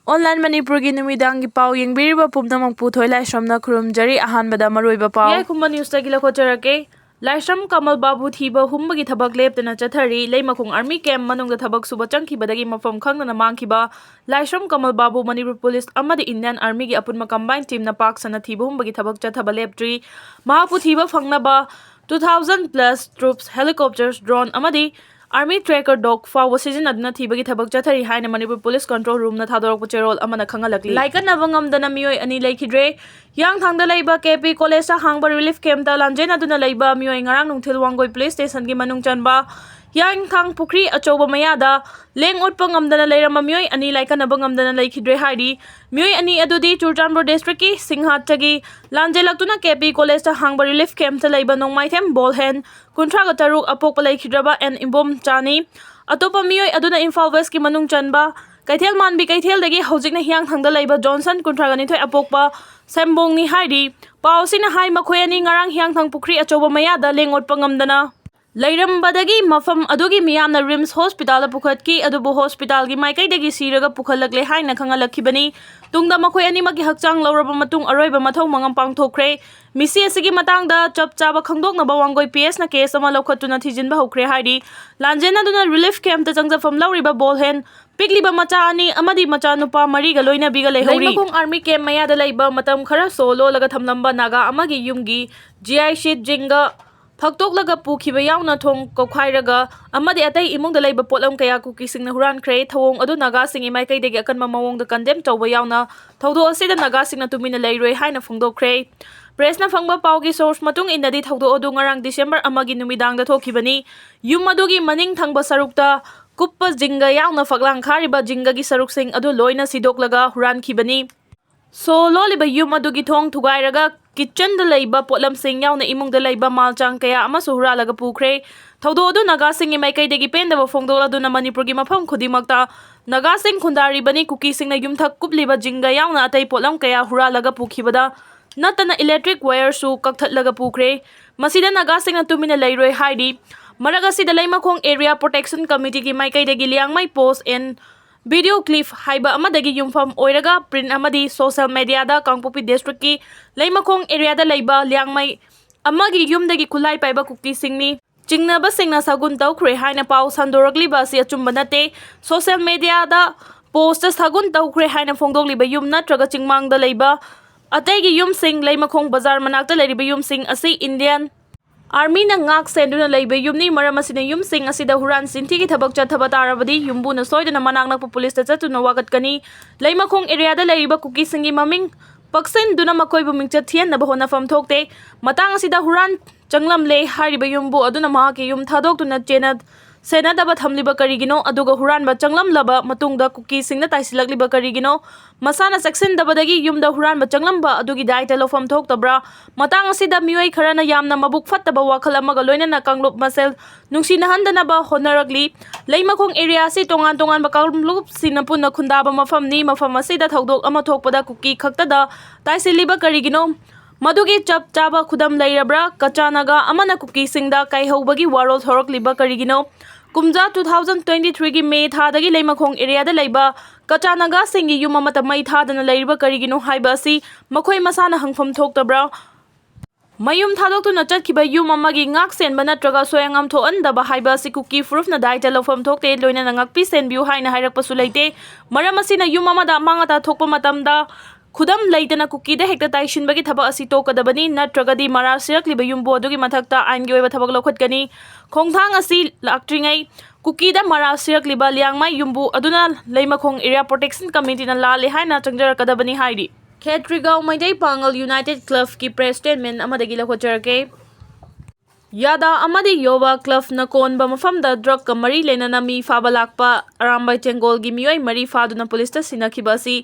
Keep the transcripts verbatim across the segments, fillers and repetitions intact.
Online ꯃꯅꯤꯄꯨꯔꯒꯤ ꯅꯨꯃꯤꯗꯥꯡꯒꯤ ꯄꯥꯎ ꯌꯦꯡꯕꯤꯔꯤꯕ ꯄꯨꯝꯅꯃꯛꯄꯨ ꯊꯣꯏ ꯂꯥꯏꯁ꯭ꯔꯝꯅ ꯈꯨꯔꯨꯝꯖꯔꯤ꯫ ꯑꯍꯥꯟꯕꯗ ꯃꯔꯨꯑꯣꯏꯕ ꯄꯥꯎ꯫ ꯌꯥꯏꯈꯨꯝꯕ ꯅ꯭ꯌꯨꯁꯇꯒꯤ ꯂꯧꯈꯠꯆꯔꯛꯀꯦ꯫ ꯂꯥꯏꯁ꯭ꯔꯝ ꯀꯃꯜ ꯕꯥꯕꯨ ꯊꯤꯕ ꯍꯨꯝꯕꯒꯤ ꯊꯕꯛ ꯂꯦꯞꯇꯅ ꯆꯠꯊꯔꯤ꯫ ꯂꯩꯃꯈꯣꯡ ꯑꯥꯔꯃꯤ ꯀꯦꯝꯞ ꯃꯅꯨꯡꯗ ꯊꯕꯛ ꯁꯨꯕ ꯆꯪꯈꯤꯕꯗꯒꯤ ꯃꯐꯝ ꯈꯪꯗꯅ ꯃꯥꯡꯈꯤꯕ ꯂꯥꯏꯁ꯭ꯔꯝ ꯀꯃꯜ ꯕꯥꯕꯨ ꯃꯅꯤꯄꯨꯔ ꯄꯨꯂꯤꯁ ꯑꯃꯗꯤ ꯏꯟꯗꯤꯌꯟ ꯑꯥꯔꯃꯤꯒꯤ ꯑꯄꯨꯟꯕ ꯀꯝꯕꯥꯏꯟ ꯇꯤꯝꯅ ꯄꯥꯛ ꯁꯟꯅ ꯊꯤꯕ ꯍꯨꯝꯕꯒꯤ ꯊꯕꯛ ꯆꯠꯊꯕ ꯂꯦꯞꯇ꯭ꯔꯤ꯫ ꯃꯍꯥꯛꯄꯨ ꯊꯤꯕ ꯐꯪꯅꯕ two thousand plus troops, helicopters, drone ꯑꯃꯗꯤ ꯑꯥꯔꯃꯤ ꯇ꯭ꯔꯦꯀꯔ ꯗꯣꯒ ꯐꯥꯎꯕ ꯁꯤꯖꯤꯟꯅꯗꯨꯅ ꯊꯤꯕꯒꯤ ꯊꯕꯛ ꯆꯠꯊꯔꯤ ꯍꯥꯏꯅ ꯃꯅꯤꯄꯨꯔ ꯄꯨꯂꯤꯁ ꯀꯟꯇ꯭ꯔꯣꯜ ꯔꯨꯝꯅ ꯊꯥꯗꯣꯔꯛꯄ ꯆꯦꯔꯣꯜ ꯑꯃꯅ ꯈꯪꯍꯜꯂꯛꯂꯤ꯫ ꯂꯥꯏꯀꯠꯅꯕ ꯉꯝꯗꯅ ꯃꯤꯑꯣꯏ ꯑꯅꯤ ꯂꯩꯈꯤꯗ꯭ꯔꯦ꯫ ꯍꯤꯌꯥꯡꯊꯥꯡꯗ ꯂꯩꯕ ꯀꯦ ꯄꯤ ꯀꯣꯂꯦꯖꯇ ꯍꯥꯡꯕ ꯔꯤꯂꯤꯐ ꯀꯦꯝꯞꯇ ꯂꯥꯟꯖꯦꯟꯅꯗꯨꯅ ꯂꯩꯕ ꯃꯤꯑꯣꯏ ꯉꯔꯥꯡ ꯅꯨꯡꯊꯤꯜ ꯋꯥꯡꯒꯣꯏ ꯄꯨꯂꯤꯁ ꯁ꯭ꯇꯦꯁꯟꯒꯤ ꯃꯅꯨꯡ ꯆꯟꯕ ꯍꯤꯌꯥꯡꯊꯥꯡ ꯄꯨꯈ꯭ꯔꯤ ꯑꯆꯧꯕ ꯃꯌꯥꯗ ꯂꯦꯡ ꯑꯣꯠꯄ ꯉꯝꯗꯅ ꯂꯩꯔꯝꯕ ꯃꯤꯑꯣꯏ ꯑꯅꯤ ꯂꯥꯏꯀꯠꯅꯕ ꯉꯝꯗꯅ ꯂꯩꯈꯤꯗ꯭ꯔꯦ ꯍꯥꯏꯔꯤ꯫ ꯃꯤꯑꯣꯏ ꯑꯅꯤ ꯑꯗꯨꯗꯤ ꯆꯨꯔꯆꯥꯟꯄꯨꯔ ꯗꯤꯁꯇ꯭ꯔꯤꯛꯀꯤ ꯁꯤꯡꯍꯥꯠꯇꯒꯤ ꯂꯥꯟꯖꯦꯜꯂꯛꯇꯨꯅ ꯀꯦ ꯄꯤ ꯀꯣꯂꯦꯖꯇ ꯍꯥꯡꯕ ꯔꯤꯂꯤꯐ ꯀꯦꯝꯞꯇ ꯂꯩꯕ ꯅꯣꯡꯃꯥꯏꯊꯦꯝ ꯕꯣꯜꯍꯦꯟ, ꯀꯨꯟꯊ꯭ꯔꯥꯒ ꯇꯔꯨꯛ, ꯑꯄꯣꯛꯄ ꯂꯩꯈꯤꯗ꯭ꯔꯕ ꯑꯦꯟ ꯏꯕꯣꯝꯆꯥꯅꯤ꯫ ꯑꯇꯣꯞꯄ ꯃꯤꯑꯣꯏ ꯑꯗꯨꯅ ꯏꯝꯐꯥꯜ ꯋꯦꯁꯀꯤ ꯃꯅꯨꯡ ꯆꯟꯕ ꯀꯩꯊꯦꯜ ꯃꯥꯟꯕꯤ ꯀꯩꯊꯦꯜꯗꯒꯤ ꯍꯧꯖꯤꯛꯅ ꯍꯤꯌꯥꯡꯊꯥꯡꯗ ꯂꯩꯕ ꯖꯣꯟꯁꯟ, ꯀꯨꯟꯊ꯭ꯔꯥꯒ ꯅꯤꯊꯣꯏ, ꯑꯄꯣꯛꯄ ꯁꯦꯝꯕꯣꯡꯅꯤ ꯍꯥꯏꯔꯤ꯫ ꯄꯥꯎ ꯑꯁꯤꯅ ꯍꯥꯏ, ꯃꯈꯣꯏ ꯑꯅꯤ ꯉꯔꯥꯡ ꯍꯤꯌꯥꯡꯊꯥꯡ ꯄꯨꯈ꯭ꯔꯤ ꯑꯆꯧꯕ ꯃꯌꯥꯗ ꯂꯦꯡ ꯑꯣꯠꯄ ꯉꯝꯗꯅ ꯂꯩꯔꯝꯕꯗꯒꯤ ꯃꯐꯝ ꯑꯗꯨꯒꯤ ꯃꯤꯌꯥꯝꯅ ꯔꯤꯝꯁ ꯍꯣꯁꯄꯤꯇꯥꯜꯗ ꯄꯨꯈꯠꯈꯤ, ꯑꯗꯨꯕꯨ ꯍꯣꯁꯄꯤꯇꯥꯜꯒꯤ ꯃꯥꯏꯀꯩꯗꯒꯤ ꯁꯤꯔꯒ ꯄꯨꯈꯠꯂꯛꯂꯦ ꯍꯥꯏꯅ ꯈꯪꯍꯜꯂꯛꯈꯤꯕꯅꯤ꯫ ꯇꯨꯡꯗ ꯃꯈꯣꯏ ꯑꯅꯤꯃꯛꯀꯤ ꯍꯛꯆꯥꯡ ꯂꯧꯔꯕ ꯃꯇꯨꯡ ꯑꯔꯣꯏꯕ ꯃꯊꯧ ꯃꯉꯝ ꯄꯥꯡꯊꯣꯛꯈ꯭ꯔꯦ꯫ ꯃꯤꯁꯤ ꯑꯁꯤꯒꯤ ꯃꯇꯥꯡꯗ ꯆꯞ ꯆꯥꯕ ꯈꯪꯗꯣꯛꯅꯕ ꯋꯥꯡꯒꯣꯏ ꯄꯤ ꯑꯦꯁꯅ ꯀꯦꯁ ꯑꯃ ꯂꯧꯈꯠꯇꯨꯅ ꯊꯤꯖꯤꯟꯕ ꯍꯧꯈ꯭ꯔꯦ ꯍꯥꯏꯔꯤ꯫ ꯂꯥꯟꯖꯦꯟꯅꯗꯨꯅ ꯔꯤꯂꯤꯐ ꯀꯦꯝꯞꯇ ꯆꯪꯖꯐꯝ ꯂꯧꯔꯤꯕ ꯕꯣꯜꯍꯦꯟ, ꯄꯤꯛꯂꯤꯕ ꯃꯆꯥ ꯑꯅꯤ ꯑꯃꯗꯤ ꯃꯆꯥꯅꯨꯄꯥ ꯃꯔꯤꯒ ꯂꯣꯏꯅꯕꯤꯒ ꯂꯩꯍꯧꯔꯤ꯫ ꯂꯩꯃꯈꯣꯡ ꯑꯥꯔꯃꯤ ꯀꯦꯝꯞ ꯃꯌꯥꯗ ꯂꯩꯕ ꯃꯇꯝ ꯈꯔ ꯁꯣ ꯂꯣꯜꯂꯒ ꯊꯝꯂꯝꯕ ꯅꯥꯒꯥ ꯑꯃꯒꯤ ꯌꯨꯝꯒꯤ ꯖꯤ ꯑꯥꯏ ꯁꯤꯠ ꯖꯤꯡꯒ ꯐꯛꯇꯣꯛꯂꯒ ꯄꯨꯈꯤꯕ ꯌꯥꯎꯅ ꯊꯣꯡ ꯀꯧꯈꯥꯏꯔꯒ ꯑꯃꯗꯤ ꯑꯇꯩ ꯏꯃꯨꯡꯗ ꯂꯩꯕ ꯄꯣꯠꯂꯝ ꯀꯌꯥ ꯀꯨꯀꯤꯁꯤꯡꯅ ꯍꯨꯔꯥꯟꯈ꯭ꯔꯦ꯫ ꯊꯧꯑꯣꯡ ꯑꯗꯨ ꯅꯥꯒꯥꯁꯤꯡꯒꯤ ꯃꯥꯏꯀꯩꯗꯒꯤ ꯑꯀꯟꯕ ꯃꯑꯣꯡꯗ ꯀꯟꯗꯦꯝ ꯇꯧꯕ ꯌꯥꯎꯅ ꯊꯧꯗꯣꯛ ꯑꯁꯤꯗ ꯅꯥꯒꯥꯁꯤꯡꯅ ꯇꯨꯃꯤꯟꯅ ꯂꯩꯔꯣꯏ ꯍꯥꯏꯅ ꯐꯣꯡꯗꯣꯛꯈ꯭ꯔꯦ꯫ ꯄ꯭ꯔꯦꯁꯅ ꯐꯪꯕ ꯄꯥꯎꯒꯤ ꯁꯣꯔꯁ ꯃꯇꯨꯡ ꯏꯟꯅꯗꯤ ꯊꯧꯗꯣꯛ ꯑꯗꯨ ꯉꯔꯥꯡ ꯗꯤꯁꯦꯝꯕꯔ ꯑꯃꯒꯤ ꯅꯨꯃꯤꯗꯥꯡꯗ ꯊꯣꯛꯈꯤꯕꯅꯤ꯫ ꯌꯨꯝ ꯑꯗꯨꯒꯤ ꯃꯅꯤꯡ ꯊꯪꯕ ꯁꯔꯨꯛꯇ ꯀꯨꯞꯄ ꯖꯤꯡꯒ ꯌꯥꯎꯅ ꯐꯛꯂꯥꯡ ꯈꯥꯔꯤꯕ ꯖꯤꯡꯒꯒꯤ ꯁꯔꯨꯛꯁꯤꯡ ꯑꯗꯨ ꯂꯣꯏꯅ ꯁꯤꯗꯣꯛꯂꯒ ꯍꯨꯔꯥꯟꯈꯤꯕꯅꯤ꯫ ꯁꯣ ꯂꯣꯜꯂꯤꯕ ꯌꯨꯝ ꯑꯗꯨꯒꯤ ꯊꯣꯡ ꯊꯨꯒꯥꯏꯔꯒ ꯀꯤꯠꯆꯟꯗ ꯂꯩꯕ ꯄꯣꯠꯂꯝꯁꯤꯡ ꯌꯥꯎꯅ ꯏꯃꯨꯡꯗ ꯂꯩꯕ ꯃꯥꯜꯆꯥꯡ ꯀꯌꯥ ꯑꯃꯁꯨ ꯍꯨꯔꯥꯜꯂꯒ ꯄꯨꯈ꯭ꯔꯦ꯫ ꯊꯧꯗꯣꯛ ꯑꯗꯨ ꯅꯥꯒꯥꯁꯤꯡꯒꯤ ꯃꯥꯏꯀꯩꯗꯒꯤ ꯄꯦꯟꯗꯕ ꯐꯣꯡꯗꯣꯛꯂꯗꯨꯅ ꯃꯅꯤꯄꯨꯔꯒꯤ ꯃꯐꯝ ꯈꯨꯗꯤꯡꯃꯛꯇ ꯅꯥꯒꯥꯁꯤꯡ ꯈꯨꯟꯗꯥꯔꯤꯕꯅꯤ꯫ ꯀꯨꯀꯤꯁꯤꯡꯅ ꯌꯨꯝꯊꯛ ꯀꯨꯞꯂꯤꯕ ꯖꯤꯡꯒ ꯌꯥꯎꯅ ꯑꯇꯩ ꯄꯣꯠꯂꯝ ꯀꯌꯥ ꯍꯨꯔꯥꯜꯂꯒ ꯄꯨꯈꯤꯕꯗ ꯅꯠꯇꯅ ꯏꯂꯦꯛꯇ꯭ꯔꯤꯛ ꯋꯥꯌꯔꯁꯨ ꯀꯛꯊꯠꯂꯒ ꯄꯨꯈ꯭ꯔꯦ꯫ ꯃꯁꯤꯗ ꯅꯥꯒꯥꯁꯤꯡꯅ ꯇꯨꯃꯤꯟꯅ ꯂꯩꯔꯣꯏ ꯍꯥꯏꯔꯤ꯫ ꯃꯔꯛ ꯑꯁꯤꯗ ꯂꯩꯃꯈꯣꯡ ꯑꯦꯔꯤꯌꯥ ꯄ꯭ꯔꯣꯇꯦꯛꯁꯟ ꯀꯃꯤꯇꯤꯒꯤ ꯃꯥꯏꯀꯩꯗꯒꯤ ꯂꯤꯌꯥꯡꯃꯩ ꯄꯣꯁ ꯑꯦꯟ video clip ꯍꯥꯏꯕ ꯑꯃꯗꯒꯤ ꯌꯨꯝꯐꯝ ꯑꯣꯏꯔꯒ print ꯑꯃꯗꯤ social mediaꯗ ꯀꯥꯡꯄꯣꯛꯄꯤ districtꯀꯤ ꯂꯩꯃꯈꯣꯡ areaꯗ ꯂꯩꯕ ꯂꯤꯌꯥꯡꯃꯩ ꯑꯃꯒꯤ ꯌꯨꯝꯗꯒꯤ ꯈꯨꯠꯂꯥꯏ ꯄꯥꯏꯕ ꯀꯨꯀꯤꯁꯤꯡꯅꯤ꯫ ꯆꯤꯡꯅꯕꯁꯤꯡꯅ ꯁꯥꯒꯨꯟ ꯇꯧꯈ꯭ꯔꯦ ꯍꯥꯏꯅ ꯄꯥꯎ ꯁꯟꯗꯣꯔꯛꯂꯤꯕ ꯑꯁꯤ ꯑꯆꯨꯝꯕ ꯅꯠꯇꯦ꯫ Social mediaꯗ post ꯁꯥꯒꯨꯟ ꯇꯧꯈ꯭ꯔꯦ ꯍꯥꯏꯅ ꯐꯣꯡꯗꯣꯛꯂꯤꯕ ꯌꯨꯝ ꯅꯠꯇ꯭ꯔꯒ ꯆꯤꯡꯃꯥꯡꯗ ꯂꯩꯕ ꯑꯇꯩꯒꯤ ꯌꯨꯝꯁꯤꯡ, ꯂꯩꯃꯈꯣꯡ ꯕꯖꯥꯔ ꯃꯅꯥꯛꯇ ꯂꯩꯔꯤꯕ ꯌꯨꯝꯁꯤꯡ ꯑꯁꯤ Indian Armyꯅ ꯉꯥꯛ ꯁꯦꯟꯗꯨꯅ ꯂꯩꯕ ꯌꯨꯝꯅꯤ꯫ ꯃꯔꯝ ꯑꯁꯤꯅ ꯌꯨꯝꯁꯤꯡ ꯑꯁꯤꯗ ꯍꯨꯔꯥꯟ ꯆꯤꯟꯊꯤꯒꯤ ꯊꯕꯛ ꯆꯠꯊꯕ ꯇꯥꯔꯕꯗꯤ ꯌꯨꯝꯕꯨꯅ ꯁꯣꯏꯗꯅ ꯃꯅꯥꯛ ꯅꯛꯄ ꯄꯨꯂꯤꯁꯇ ꯆꯠꯇꯨꯅ ꯋꯥꯀꯠꯀꯅꯤ꯫ ꯂꯩꯃꯈꯣꯡ areaꯗ ꯂꯩꯔꯤꯕ ꯀꯨꯀꯤꯁꯤꯡꯒꯤ ꯃꯃꯤꯡ ꯄꯛꯁꯤꯟꯗꯨꯅ ꯃꯈꯣꯏꯕꯨ ꯃꯤꯡꯆꯠ ꯊꯤꯍꯟꯅꯕ ꯍꯣꯠꯅꯐꯝ ꯊꯣꯛꯇꯦ꯫ ꯃꯇꯥꯡ ꯑꯁꯤꯗ ꯍꯨꯔꯥꯟ ꯆꯪꯂꯝꯂꯦ ꯍꯥꯏꯔꯤꯕ ꯌꯨꯝꯕꯨ ꯑꯗꯨꯅ ꯃꯍꯥꯛꯀꯤ ꯌꯨꯝ ꯊꯥꯗꯣꯛꯇꯨꯅ ꯆꯦꯟꯅ-, ꯁꯦꯟꯅꯗꯕ ꯊꯝꯂꯤꯕ ꯀꯔꯤꯒꯤꯅꯣ? ꯑꯗꯨꯒ ꯍꯨꯔꯥꯟꯕ ꯆꯪꯂꯝꯂꯕ ꯃꯇꯨꯡꯗ ꯀꯨꯀꯤꯁꯤꯡꯅ ꯇꯥꯏꯁꯤꯜꯂꯛꯂꯤꯕ ꯀꯔꯤꯒꯤꯅꯣ? ꯃꯁꯥꯅ ꯆꯦꯛꯁꯤꯟꯗꯕꯗꯒꯤ ꯌꯨꯝꯗ ꯍꯨꯔꯥꯟꯕ ꯆꯪꯂꯝꯕ ꯑꯗꯨꯒꯤ ꯗꯥꯏꯇ ꯂꯧꯐꯝ ꯊꯣꯛꯇꯕ꯭ꯔꯥ? ꯃꯇꯥꯡ ꯑꯁꯤꯗ ꯃꯤꯑꯣꯏ ꯈꯔꯅ ꯌꯥꯝꯅ ꯃꯕꯨꯛ ꯐꯠꯇꯕ ꯋꯥꯈꯜ ꯑꯃꯒ ꯂꯣꯏꯅꯅ ꯀꯥꯡꯂꯨꯞ ꯃꯁꯦꯜ ꯅꯨꯡꯁꯤꯅꯍꯟꯗꯅꯕ ꯍꯣꯠꯅꯔꯛꯂꯤ꯫ ꯂꯩꯃꯈꯣꯡ area ꯑꯁꯤ ꯇꯣꯉꯥꯟ ꯇꯣꯉꯥꯟꯕ ꯀꯥꯡꯂꯨꯞꯁꯤꯡꯅ ꯄꯨꯟꯅ ꯈꯨꯟꯗꯥꯕ ꯃꯐꯝꯅꯤ꯫ ꯃꯐꯝ ꯑꯁꯤꯗ ꯊꯧꯗꯣꯛ ꯑꯃ ꯊꯣꯛꯄꯗ ꯀꯨꯀꯤ ꯈꯛꯇꯗ ꯇꯥꯏꯁꯤꯜꯂꯤꯕ ꯀꯔꯤꯒꯤꯅꯣ? ꯃꯗꯨꯒꯤ ꯆꯞ ꯆꯥꯕ ꯈꯨꯗꯝ ꯂꯩꯔꯕ꯭ꯔꯥ? ꯀꯆꯥ ꯅꯥꯒꯥ ꯑꯃꯅ ꯀꯨꯀꯤꯁꯤꯡꯗ ꯀꯥꯏꯍꯧꯕꯒꯤ ꯋꯥꯔꯣꯜ ꯊꯣꯔꯛꯂꯤꯕ ꯀꯔꯤꯒꯤꯅꯣ? ꯀꯨꯝꯖꯥ two thousand twenty threeꯒꯤ May ꯊꯥꯗꯒꯤ ꯂꯩꯃꯈꯣꯡ areaꯗ ꯂꯩꯕ ꯀꯆꯥ ꯅꯥꯒꯥꯁꯤꯡꯒꯤ ꯌꯨꯝ ꯑꯃꯠꯇ ꯃꯩ ꯊꯥꯗꯅ ꯂꯩꯔꯤꯕ ꯀꯔꯤꯒꯤꯅꯣ ꯍꯥꯏꯕ ꯑꯁꯤ ꯃꯈꯣꯏ ꯃꯁꯥꯅ ꯍꯪꯐꯝ ꯊꯣꯛꯇꯕ꯭ꯔꯥ? ꯃꯌꯨꯝ ꯊꯥꯗꯣꯛꯇꯨꯅ ꯆꯠꯈꯤꯕ ꯌꯨꯝ ꯑꯃꯒꯤ ꯉꯥꯛ ꯁꯦꯟꯕ ꯅꯠꯇ꯭ꯔꯒ ꯁꯣꯌꯥꯉꯝ ꯊꯣꯛꯍꯟꯗꯕ ꯍꯥꯏꯕ ꯑꯁꯤ ꯀꯨꯀꯤ ꯐꯨꯔꯨꯞꯅ ꯗꯥꯏꯇ ꯂꯧꯐꯝ ꯊꯣꯛꯇꯦ, ꯂꯣꯏꯅꯅ ꯉꯥꯛꯄꯤ ꯁꯦꯟꯕꯤꯌꯨ ꯍꯥꯏꯅ ꯍꯥꯏꯔꯛꯄꯁꯨ ꯂꯩꯇꯦ꯫ ꯃꯔꯝ ꯑꯁꯤꯅ ꯌꯨꯝ ꯑꯃꯗ ꯑꯃꯥꯡ ꯑꯇꯥ ꯊꯣꯛꯄ ꯃꯇꯝꯗ ꯈꯨꯗꯝ ꯂꯩꯇꯅ ꯀꯨꯀꯤꯗ ꯍꯦꯛꯇ ꯇꯥꯏꯁꯤꯟꯕꯒꯤ ꯊꯕꯛ ꯑꯁꯤ ꯇꯣꯛꯀꯗꯕꯅꯤ, ꯅꯠꯇ꯭ꯔꯒꯗꯤ ꯃꯔꯥꯜ ꯁꯤꯔꯛꯂꯤꯕ ꯌꯨꯝꯕꯨ ꯑꯗꯨꯒꯤ ꯃꯊꯛꯇ ꯑꯥꯏꯟꯒꯤ ꯑꯣꯏꯕ ꯊꯕꯛ ꯂꯧꯈꯠꯀꯅꯤ꯫ ꯈꯣꯡꯊꯥꯡ ꯑꯁꯤ ꯂꯥꯛꯇ꯭ꯔꯤꯉꯩ ꯀꯨꯀꯤꯗ ꯃꯔꯥꯜ ꯁꯤꯔꯛꯂꯤꯕ ꯂꯤꯌꯥꯡꯃꯩ ꯌꯨꯝꯕꯨ ꯑꯗꯨꯅ ꯂꯩꯃꯈꯣꯡ area protection committeeꯅ ꯂꯥꯜꯂꯦ ꯍꯥꯏꯅ ꯆꯪꯖꯔꯛꯀꯗꯕꯅꯤ ꯍꯥꯏꯔꯤ꯫ ꯈꯦꯇ꯭ꯔꯤꯒꯥꯎ ꯃꯩꯇꯩ ꯄꯥꯡꯒꯜ United Clubꯀꯤ press statement ꯑꯃꯗꯒꯤ ꯂꯧꯈꯠꯆꯔꯛꯀꯦ꯫ ꯌꯥꯗꯥ ꯑꯃꯗꯤ ꯌꯣꯕꯥ clubꯅ ꯀꯣꯟꯕ ꯃꯐꯝꯗ drugꯀ ꯃꯔꯤ ꯂꯩꯅꯅ ꯃꯤ ꯐꯥꯕ ꯂꯥꯛꯄ ꯑꯔꯥꯝꯕꯥꯏ ꯇꯦꯡꯒꯣꯜꯒꯤ ꯃꯤꯑꯣꯏ ꯃꯔꯤ ꯐꯥꯗꯨꯅ ꯄꯨꯂꯤꯁꯇ ꯁꯤꯟꯅꯈꯤꯕ ꯑꯁꯤ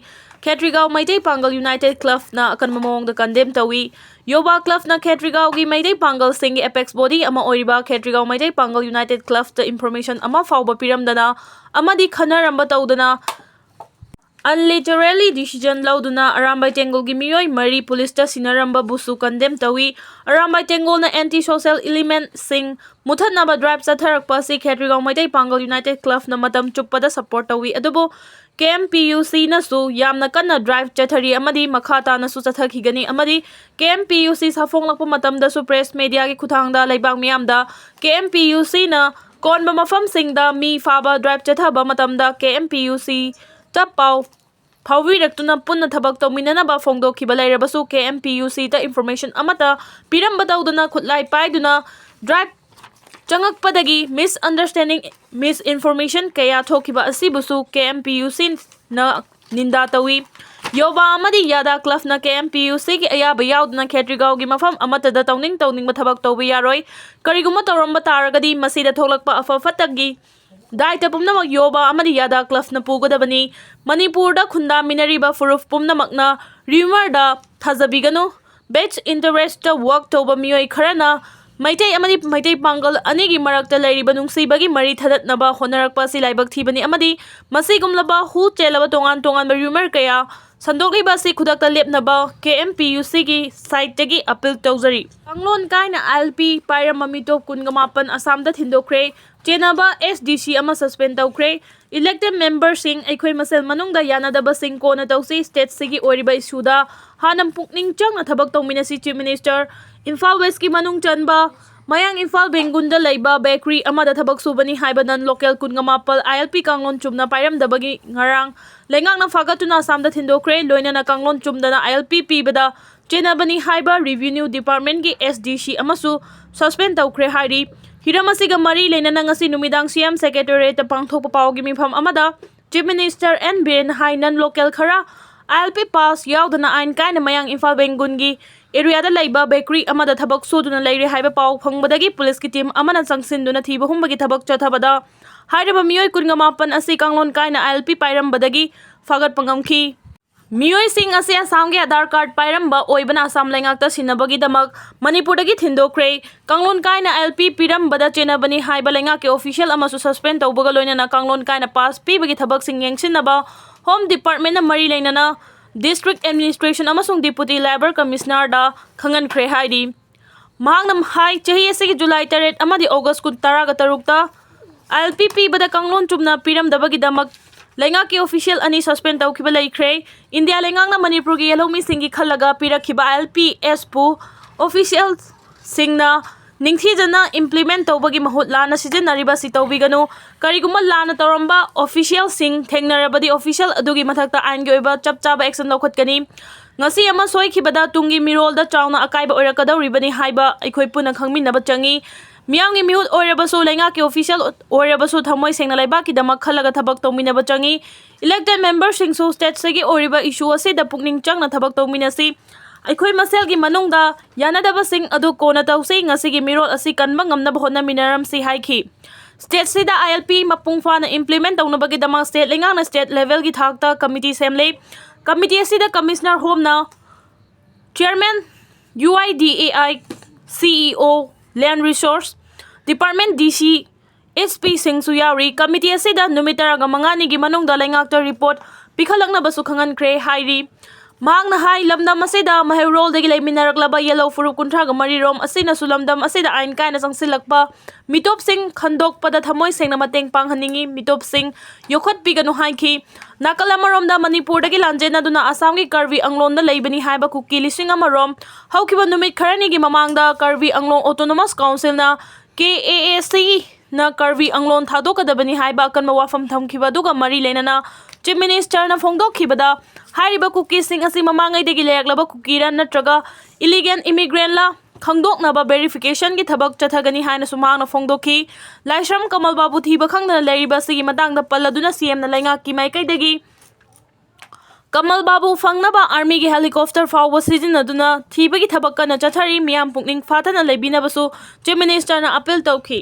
ꯈꯦꯇ꯭ꯔꯤꯒꯥꯎ ꯃꯩꯇꯩ ꯄꯥꯡꯒꯜ United Clubꯅ ꯑꯀꯟꯕ ꯃꯑꯣꯡꯗ condemn ꯇꯧꯏ꯫ ꯌꯣꯕꯥ clubꯅ ꯈꯦꯇ꯭ꯔꯤꯒꯥꯎꯒꯤ ꯃꯩꯇꯩ ꯄꯥꯡꯒꯜꯁꯤꯡꯒꯤ apex body ꯑꯃ ꯑꯣꯏꯔꯤꯕ ꯈꯦꯇ꯭ꯔꯤꯒꯥꯎ ꯃꯩꯇꯩ ꯄꯥꯡꯒꯜ United Clubꯇ information ꯑꯃ ꯐꯥꯎꯕ ꯄꯤꯔꯝꯗꯅ ꯑꯃꯗꯤ ꯈꯟꯅꯔꯝꯕ ꯇꯧꯗꯅ Unilaterally decision ꯂꯧꯗꯨꯅ ꯑꯔꯥꯝꯕꯥꯏ ꯇꯦꯡꯒꯣꯜꯒꯤ ꯃꯤꯑꯣꯏ ꯃꯔꯤ ꯄꯨꯂꯤꯁꯇ ꯁꯤꯟꯅꯔꯝꯕꯕꯨꯁꯨ condemn ꯇꯧꯏ꯫ ꯑꯔꯥꯝꯕꯥꯏ ꯇꯦꯡꯒꯣꯜꯅ anti social elementꯁꯤꯡ ꯃꯨꯊꯠꯅꯕ drive ꯆꯠꯊꯔꯛꯄ ꯑꯁꯤ ꯈꯦꯇ꯭ꯔꯤꯒꯥꯎ ꯃꯩꯇꯩ ꯄꯥꯡꯒꯜ United Clubꯅ ꯃꯇꯝ ꯆꯨꯞꯄꯗ support ꯇꯧꯏ꯫ ꯑꯗꯨꯕꯨ KMPUCꯅꯁꯨ ꯌꯥꯝꯅ ꯀꯟꯅ drive ꯆꯠꯊꯔꯤ ꯑꯃꯗꯤ ꯃꯈꯥ ꯇꯥꯅꯁꯨ ꯆꯠꯊꯈꯤꯒꯅꯤ ꯑꯃꯗꯤ KMPUC ꯁꯥꯐꯣꯡꯂꯛꯄ ꯃꯇꯝꯗꯁꯨ press mediaꯒꯤ ꯈꯨꯠꯊꯥꯡꯗ ꯂꯩꯕꯥꯛ ꯃꯤꯌꯥꯝꯗ KMPUCꯅ ꯀꯣꯟꯕ ꯃꯐꯝꯁꯤꯡꯗ ꯃꯤ ꯐꯥꯕ drive ꯆꯠꯊꯕ ꯃꯇꯝꯗ KMPUCꯇ ꯄꯥꯎ ꯐꯥꯎꯕꯤꯔꯛꯇꯨꯅ ꯄꯨꯟꯅ ꯊꯕꯛ ꯇꯧꯃꯤꯟꯅꯅꯕ ꯐꯣꯡꯗꯣꯛꯈꯤꯕ ꯂꯩꯔꯕꯁꯨ KMPUCꯇ information ꯑꯃꯠꯇ ꯄꯤꯔꯝꯕ ꯇꯧꯗꯅ ꯈꯨꯠꯂꯥꯏ ꯄꯥꯏꯗꯨꯅ drive ꯆꯪꯉꯛꯄꯗꯒꯤ misunderstanding, misinformation ꯀꯌꯥ ꯊꯣꯛꯈꯤꯕ ꯑꯁꯤꯕꯨꯁꯨ KMPUCꯅ ꯅꯤꯟꯗꯥ ꯇꯧꯏ꯫ ꯌꯣꯕꯥ ꯑꯃꯗꯤ ꯌꯥꯗꯥ clubꯅ KMPUCꯒꯤ ꯑꯌꯥꯕ ꯌꯥꯎꯗꯅ ꯈꯦꯇ꯭ꯔꯤꯒꯥꯎꯒꯤ ꯃꯐꯝ ꯑꯃꯠꯇꯗ ꯇꯧꯅꯤꯡ ꯇꯧꯅꯤꯡꯕ ꯊꯕꯛ ꯇꯧꯕ ꯌꯥꯔꯣꯏ꯫ ꯀꯔꯤꯒꯨꯝꯕ ꯇꯧꯔꯝꯕ ꯇꯥꯔꯒꯗꯤ ꯃꯁꯤꯗ ꯊꯣꯛꯂꯛꯄ ꯑꯐ ꯐꯠꯇꯒꯤ ꯗꯥꯏꯇ ꯄꯨꯝꯅꯃꯛ ꯌꯣꯕꯥ ꯑꯃꯗꯤ ꯌꯥꯗꯥ clubꯅ ꯄꯨꯒꯗꯕꯅꯤ꯫ ꯃꯅꯤꯄꯨꯔꯗ ꯈꯨꯟꯗꯥꯃꯤꯟꯅꯔꯤꯕ ꯐꯨꯔꯨꯞ ꯄꯨꯝꯅꯃꯛꯅ rumourꯗ ꯊꯥꯖꯕꯤꯒꯅꯨ꯫ Vested interestꯇ work ꯇꯧꯕ ꯃꯤꯑꯣꯏ ꯈꯔꯅ ꯃꯩꯇꯩ ꯑꯃꯗꯤ ꯃꯩꯇꯩ ꯄꯥꯡꯒꯜ ꯑꯅꯤꯒꯤ ꯃꯔꯛꯇ ꯂꯩꯔꯤꯕ ꯅꯨꯡꯁꯤꯕꯒꯤ ꯃꯔꯤ ꯊꯗꯠꯅꯕ ꯍꯣꯠꯅꯔꯛꯄ ꯑꯁꯤ ꯂꯥꯏꯕꯛ ꯊꯤꯕꯅꯤ ꯑꯃꯗꯤ ꯃꯁꯤꯒꯨꯝꯂꯕ ꯍꯨ ꯆꯦꯜꯂꯕ ꯇꯣꯉꯥꯟ ꯇꯣꯉꯥꯟꯕ rumour ꯀꯌꯥ ꯁꯟꯗꯣꯛꯂꯤꯕ ꯑꯁꯤ ꯈꯨꯗꯛꯇ ꯂꯦꯞꯅꯕ KMPUCꯒꯤ sideꯇꯒꯤ appeal ꯇꯧꯖꯔꯤ꯫ ꯀꯥꯡꯂꯣꯟ ꯀꯥꯏꯅ ILP ꯄꯥꯏꯔꯝꯕ ꯃꯤꯇꯣꯞ ꯀꯨꯟꯒ ꯃꯥꯄꯟ ꯑꯁꯥꯝꯗ ꯊꯤꯟꯗꯣꯛꯈ꯭ꯔꯦ꯫ ꯆꯦꯟꯅꯕ SDC ꯑꯃ suspend ꯇꯧꯈ꯭ꯔꯦ꯫ Elected memberꯁꯤꯡ ꯑꯩꯈꯣꯏ ꯃꯁꯦꯜ ꯃꯅꯨꯡꯗ ꯌꯥꯅꯗꯕꯁꯤꯡ ꯀꯣꯟꯅ ꯇꯧꯁꯤ꯫ Stateꯁꯤꯒꯤ ꯑꯣꯏꯔꯤꯕ issueꯗ ꯍꯥꯟꯅ ꯄꯨꯛꯅꯤꯡ ꯆꯪꯅ ꯊꯕꯛ ꯇꯧꯃꯤꯟꯅꯁꯤ꯫ Chief Minister, ꯏꯝꯐꯥꯜ Westꯀꯤ ꯃꯅꯨꯡ ꯆꯟꯕ ꯃꯌꯥꯡ ꯏꯝꯐꯥꯜ ꯕꯦꯡꯒꯨꯟꯗ ꯂꯩꯕ bakery ꯑꯃꯗ ꯊꯕꯛ ꯁꯨꯕꯅꯤ ꯍꯥꯏꯕ non local ꯀꯨꯟꯒ ꯃꯥꯄꯜ ILP ꯀꯥꯡꯂꯣꯟ ꯆꯨꯝꯅ ꯄꯥꯏꯔꯝꯗꯕꯒꯤ ꯉꯔꯥꯡ ꯂꯩꯉꯥꯛꯅ ꯐꯥꯒꯠꯇꯨꯅ ꯑꯁꯥꯝꯗ ꯊꯤꯟꯗꯣꯛꯈ꯭ꯔꯦ꯫ ꯂꯣꯏꯅꯅ ꯀꯥꯡꯂꯣꯟ ꯆꯨꯝꯗꯅ ILP ꯄꯤꯕꯗ ꯆꯦꯟꯅꯕꯅꯤ ꯍꯥꯏꯕ revenue departmentꯀꯤ SDC ꯑꯃꯁꯨ suspend ꯇꯧꯈ꯭ꯔꯦ ꯍꯥꯏꯔꯤ꯫ ꯍꯤꯔꯝ ꯑꯁꯤꯒ ꯃꯔꯤ ꯂꯩꯅꯅ ꯉꯁꯤ ꯅꯨꯃꯤꯗꯥꯡ CM Secretariatꯇ ꯄꯥꯡꯊꯣꯛꯄ ꯄꯥꯎꯒꯤ ꯃꯤꯐꯝ ꯑꯃꯗ Chief Minister N Biren ꯍꯥꯏ non local ꯈꯔ ILP pass ꯌꯥꯎꯗꯅ ꯑꯥꯏꯟ ꯀꯥꯏꯅ ꯃꯌꯥꯡ ꯏꯝꯐꯥꯜ ꯕꯦꯡꯒꯨꯟꯒꯤ areaꯗ ꯂꯩꯕ bakery ꯑꯃꯗ ꯊꯕꯛ ꯁꯨꯗꯨꯅ ꯂꯩꯔꯦ ꯍꯥꯏꯕ ꯄꯥꯎ ꯐꯪꯕꯗꯒꯤ ꯄꯨꯂꯤꯁꯀꯤ team ꯑꯃꯅ ꯆꯪꯁꯤꯟꯗꯨꯅ ꯊꯤꯕ ꯍꯨꯝꯕꯒꯤ ꯊꯕꯛ ꯆꯠꯊꯕꯗ ꯍꯥꯏꯔꯤꯕ ꯃꯤꯑꯣꯏ ꯀꯨꯟꯒ ꯃꯥꯄꯟ ꯑꯁꯤ ꯀꯥꯡꯂꯣꯟ ꯀꯥꯏꯅ ILP ꯄꯥꯏꯔꯝꯕꯗꯒꯤ ꯐꯥꯒꯠꯄ ꯉꯝꯈꯤ꯫ ꯃꯤꯑꯣꯏꯁꯤꯡ ꯑꯁꯤ ꯑꯁꯥꯝꯒꯤ ꯑꯙꯥꯔ card ꯄꯥꯏꯔꯝꯕ ꯑꯣꯏꯕꯅ ꯑꯁꯥꯝ ꯂꯩꯉꯥꯛꯇ ꯁꯤꯟꯅꯕꯒꯤꯗꯃꯛ ꯃꯅꯤꯄꯨꯔꯗꯒꯤ ꯊꯤꯟꯗꯣꯛꯈ꯭ꯔꯦ꯫ ꯀꯥꯡꯂꯣꯟ ꯀꯥꯏꯅ ILP ꯄꯤꯔꯝꯕꯗ ꯆꯦꯟꯅꯕꯅꯤ ꯍꯥꯏꯕ ꯂꯩꯉꯥꯛꯀꯤ official ꯑꯃꯁꯨ suspend ꯇꯧꯕꯒ ꯂꯣꯏꯅꯅ ꯀꯥꯡꯂꯣꯟ ꯀꯥꯏꯅ pass ꯄꯤꯕꯒꯤ ꯊꯕꯛꯁꯤꯡ ꯌꯦꯡꯁꯤꯟꯅꯕ Home Departmentꯅ ꯃꯔꯤ ꯂꯩꯅꯅ District Administration ꯑꯃꯁꯨꯡ Deputy Labour Commissionerꯗ ꯈꯪꯍꯟꯈ꯭ꯔꯦ ꯍꯥꯏꯔꯤ꯫ ꯃꯍꯥꯛꯅ ꯍꯥꯏ, ꯆꯍꯤ ꯑꯁꯤꯒꯤ ꯖꯨꯂꯥꯏ ꯇꯔꯦꯠ ꯑꯃꯗꯤ ꯑꯣꯒꯁ ꯀꯨꯟ, ꯇꯔꯥꯒ ꯇꯔꯨꯛꯇ ILP ꯄꯤꯕꯗ ꯀꯥꯡꯂꯣꯟ ꯆꯨꯝꯅ ꯄꯤꯔꯝꯗꯕꯒꯤꯗꯃꯛ ꯂꯩꯉꯥꯛꯀꯤ official ꯑꯅꯤ suspend ꯇꯧꯈꯤꯕ ꯂꯩꯈ꯭ꯔꯦ꯫ ꯏꯟꯗꯤꯌꯥ ꯂꯩꯉꯥꯛꯅ ꯃꯅꯤꯄꯨꯔꯒꯤ ꯌꯦꯜꯍꯧꯃꯤꯁꯤꯡꯒꯤ ꯈꯜꯂꯒ ꯄꯤꯔꯛꯈꯤꯕ ILPsꯄꯨ officialꯁꯤꯡꯅ ꯅꯤꯡꯊꯤꯖꯅ implement ꯇꯧꯕꯒꯤ ꯃꯍꯨꯠ ꯂꯥꯟꯅ ꯁꯤꯖꯤꯟꯅꯔꯤꯕ ꯑꯁꯤ ꯇꯧꯕꯤꯒꯅꯨ꯫ ꯀꯔꯤꯒꯨꯝꯕ ꯂꯥꯟꯅ ꯇꯧꯔꯝꯕ officialꯁꯤꯡ ꯊꯦꯡꯅꯔꯕꯗꯤ official ꯑꯗꯨꯒꯤ ꯃꯊꯛꯇ ꯑꯥꯏꯟꯒꯤ ꯑꯣꯏꯕ ꯆꯞ ꯆꯥꯕ action ꯂꯧꯈꯠꯀꯅꯤ꯫ ꯉꯁꯤ ꯑꯃ ꯁꯣꯏꯈꯤꯕꯗ ꯇꯨꯡꯒꯤ ꯃꯤꯔꯣꯜꯗ ꯆꯥꯎꯅ ꯑꯀꯥꯏꯕ ꯑꯣꯏꯔꯛꯀꯗꯧꯔꯤꯕꯅꯤ ꯍꯥꯏꯕ ꯑꯩꯈꯣꯏ ꯄꯨꯟꯅ ꯈꯪꯃꯤꯟꯅꯕ ꯆꯪꯏ꯫ ꯃꯤꯌꯥꯝꯒꯤ ꯃꯤꯍꯨꯠ ꯑꯣꯏꯔꯕꯁꯨ, ꯂꯩꯉꯥꯛꯀꯤ official ꯑꯣꯏꯔꯕꯁꯨ ꯊꯃꯣꯏ ꯁꯦꯡꯅ ꯂꯩꯕꯥꯛꯀꯤꯗꯃꯛ ꯈꯜꯂꯒ ꯊꯕꯛ ꯇꯧꯃꯤꯟꯅꯕ ꯆꯪꯏ꯫ Elected memberꯁꯤꯡꯁꯨ stateꯁꯤꯒꯤ ꯑꯣꯏꯔꯤꯕ issue ꯑꯁꯤꯗ ꯄꯨꯛꯅꯤꯡ ꯆꯪꯅ ꯊꯕꯛ ꯇꯧꯃꯤꯟꯅꯁꯤ꯫ ꯑꯩꯈꯣꯏ ꯃꯁꯦꯜꯒꯤ ꯃꯅꯨꯡꯗ ꯌꯥꯅꯗꯕꯁꯤꯡ ꯑꯗꯨ ꯀꯣꯟꯅ ꯇꯧꯁꯤ꯫ ꯉꯁꯤꯒꯤ ꯃꯤꯔꯣꯜ ꯑꯁꯤ ꯀꯟꯕ ꯉꯝꯅꯕ ꯍꯣꯠꯅꯃꯤꯟꯅꯔꯝꯁꯤ ꯍꯥꯏꯈꯤ꯫ Stateꯁꯤꯗ ILP ꯃꯄꯨꯡ ꯐꯥꯅ implement ꯇꯧꯅꯕꯒꯤꯗꯃꯛ state ꯂꯩꯉꯥꯛꯅ state levelꯒꯤ ꯊꯥꯛꯇ committee ꯁꯦꯝꯂꯦ꯫ Committee ꯑꯁꯤꯗ Commissioner Homeꯅ Chairman, UIDAI CEO, Land Resource Department DC, SPꯁꯤꯡꯁꯨ ꯌꯥꯎꯔꯤ꯫ Committee ꯑꯁꯤꯗ ꯅꯨꯃꯤꯠ ꯇꯔꯥꯃꯉꯥꯅꯤꯒꯤ ꯃꯅꯨꯡꯗ ꯂꯩꯉꯥꯛꯇ report ꯄꯤꯈꯠꯂꯛꯅꯕꯁꯨ ꯈꯪꯍꯟꯈ꯭ꯔꯦ ꯍꯥꯏꯔꯤ꯫ ꯃꯍꯥꯛꯅ ꯍꯥꯏ, ꯂꯝꯗꯝ ꯑꯁꯤꯗ ꯃꯍꯩꯔꯣꯜꯗꯒꯤ ꯂꯩꯃꯤꯟꯅꯔꯛꯂꯕ ꯌꯦꯜꯍꯧ ꯐꯨꯔꯨꯞ ꯀꯨꯟꯊ꯭ꯔꯥꯒ ꯃꯔꯤ ꯔꯣꯝ ꯑꯁꯤꯅꯁꯨ ꯂꯝꯗꯝ ꯑꯁꯤꯗ ꯑꯥꯏꯟ ꯀꯥꯏꯅ ꯆꯪꯁꯤꯜꯂꯛꯄ ꯃꯤꯇꯣꯞꯁꯤꯡ ꯈꯟꯗꯣꯛꯄꯗ ꯊꯃꯣꯏ ꯁꯦꯡꯅ ꯃꯇꯦꯡ ꯄꯥꯡꯍꯟꯅꯤꯡꯏ꯫ ꯃꯤꯇꯣꯞꯁꯤꯡ ꯌꯣꯛꯈꯠꯄꯤꯒꯅꯨ ꯍꯥꯏꯈꯤ꯫ ꯅꯥꯀꯜ ꯑꯃꯔꯣꯝꯗ ꯃꯅꯤꯄꯨꯔꯗꯒꯤ ꯂꯥꯟꯖꯦꯟꯅꯗꯨꯅ ꯑꯁꯥꯝꯒꯤ ꯀꯔꯕꯤ ꯑꯪꯂꯣꯟꯗ ꯂꯩꯕꯅꯤ ꯍꯥꯏꯕ ꯀꯨꯀꯤ ꯂꯤꯁꯤꯡ ꯑꯃ ꯔꯣꯝ ꯍꯧꯈꯤꯕ ꯅꯨꯃꯤꯠ ꯈꯔꯅꯤꯒꯤ ꯃꯃꯥꯡꯗ ꯀꯔꯕꯤ ꯑꯪꯂꯣꯡ Autonomous Councilꯅ KAACN ꯀꯔꯕꯤ ꯑꯪꯂꯣꯟ ꯊꯥꯗꯣꯛꯀꯗꯕꯅꯤ ꯍꯥꯏꯕ ꯑꯀꯟꯕ ꯋꯥꯐꯝ ꯊꯝꯈꯤꯕ ꯑꯗꯨꯒ ꯃꯔꯤ ꯂꯩꯅꯅ Chief Ministerꯅ ꯐꯣꯡꯗꯣꯛꯈꯤꯕꯗ, ꯍꯥꯏꯔꯤꯕ ꯀꯨꯀꯤꯁꯤꯡ ꯑꯁꯤ ꯃꯃꯥꯡꯉꯩꯗꯒꯤ ꯂꯩꯔꯛꯂꯕ ꯀꯨꯀꯤꯔ ꯅꯠꯇ꯭ꯔꯒ illegal immigrantꯂ ꯈꯪꯗꯣꯛꯅꯕ verificationꯒꯤ ꯊꯕꯛ ꯆꯠꯊꯒꯅꯤ ꯍꯥꯏꯅꯁꯨ ꯃꯍꯥꯛꯅ ꯐꯣꯡꯗꯣꯛꯈꯤ꯫ ꯂꯥꯏꯁ꯭ꯔꯝ ꯀꯃꯜ ꯕꯥꯕꯨ ꯊꯤꯕ ꯈꯪꯗꯅ ꯂꯩꯔꯤꯕ ꯑꯁꯤꯒꯤ ꯃꯇꯥꯡꯗ ꯄꯜꯂꯗꯨꯅ CMꯅ ꯂꯩꯉꯥꯛꯀꯤ ꯃꯥꯏꯀꯩꯗꯒꯤ ꯀꯃꯜ ꯕꯥꯕꯨ ꯐꯪꯅꯕ armyꯒꯤ helicopter ꯐꯥꯎꯕ ꯁꯤꯖꯤꯟꯅꯗꯨꯅ ꯊꯤꯕꯒꯤ ꯊꯕꯛ ꯀꯟꯅ ꯆꯠꯊꯔꯤ꯫ ꯃꯤꯌꯥꯝ ꯄꯨꯛꯅꯤꯡ ꯐꯥꯊꯅ ꯂꯩꯕꯤꯅꯕꯁꯨ Chief Ministerꯅ appeal ꯇꯧꯈꯤ꯫